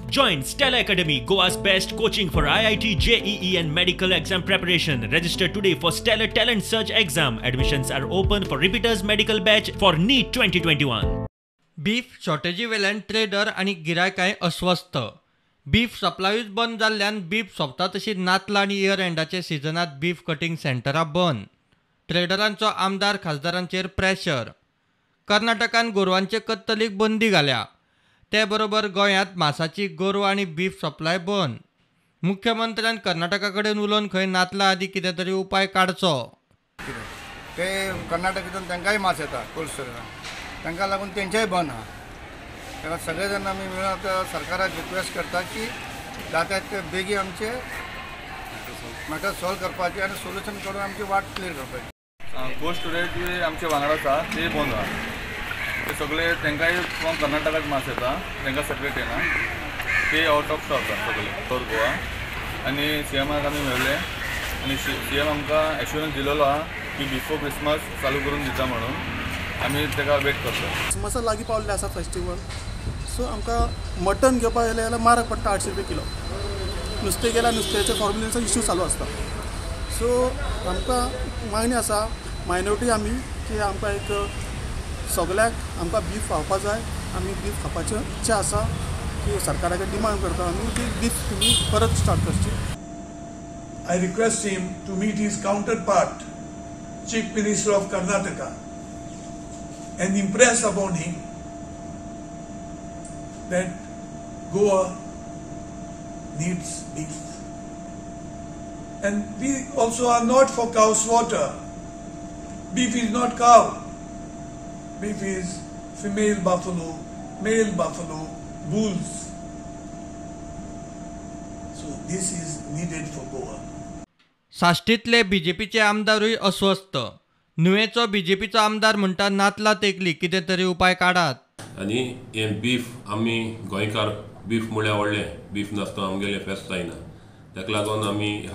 Join Stellar Academy, Goa's best coaching for IIT, JEE and medical exam preparation. Register today for Stellar Talent Search exam. Admissions are open for repeaters medical batch for NEET 2021. Beef शॉर्टेजी वेल्यान trader आनी गिरायकांय अस्वस्थ. Beef सप्लायूच बंद जाल्ल्यान beef सोंपता तशी नातलां आनी year एंडाचे सिजनांत beef cutting सेंटरां बंद. ट्रेडरांचो आमदार खासदारांचेर प्रेशर. कर्नाटकान गोरवांचे कत्तलीक बंदी घाल्या, ते बरोबर गोंयांत मासाची गोरवां आनी बीफ सप्लाय बंद. मुख्यमंत्र्यान कर्नाटका कडेन उलोवन खंय नातलां आदीं कितें तरी उपाय काडचो. ते कर्नाटकेंतून तांकांय मास येता कोल्ड स्टोरेजान, तांकां लागून तेंचेय बंद आहा. ताका सगळे जाण आमी मेळून आतां सरकाराक रिक्वेस्ट करता की जाता ते बेगीन आमचे म्हाका सॉल्व करपाचें आनी सोल्युशन करून आमची वाट क्लियर करपाची. कोल्ड स्टोरेज आमचे वांगडा आसा ते बंद आहा. ते सगळे तांकांय फ्रॉम कर्नाटकाक मास येता, तांकां सेपरेट येना, ते आवट ऑफ स्टॉक आसा सगळे सावथ गोवा. आनी सी एमाक आमी मेळ्ळे आनी सी एम आमकां एश्युरन्स दिलेलो आहा की बिफोर क्रिसमस चालू करून दिता म्हणून. आमी ताका वेट करता. क्रिसमसा लागीं पावल्ले आसा फेस्टिवल, सो आमकां मटन घेवपाक गेलें जाल्यार म्हारग पडटा 800 रुपया किलो. नुस्तें गेल्यार नुस्त्याचे फॉर्मुलेचो इश्यू चालू आसता. सो आमकां मागणी आसा मायनॉरिटी आमी की आमकां एक सगळ्याक आमकां बीफ खावपा जाय. आमी बीफ खावपाची इच्छा आसा की सरकारा कडेन डिमांड करता आमी की बीफ तुमी परत स्टार्ट करची. I request him to meet his counterpart, Chief Minister of Karnataka, and impress upon him that Goa needs beef. And we also are not for cow slaughter. Beef is not cow. Beef is female buffalo, male buffalo, bulls. So this is needed for Goa. साश्टींतले बीजेपीचे आमदारूय अस्वस्थ. नुवेंचो बीजेपीचो आमदार म्हणटा नातलां तेंकली, कितें तरी उपाय काडात. आनी हें beef आमी गोंयकार बीफ म्हळ्यार व्हडलें बीफ नासतना आमगेलें फेस्त जायना, ताका लागून आमी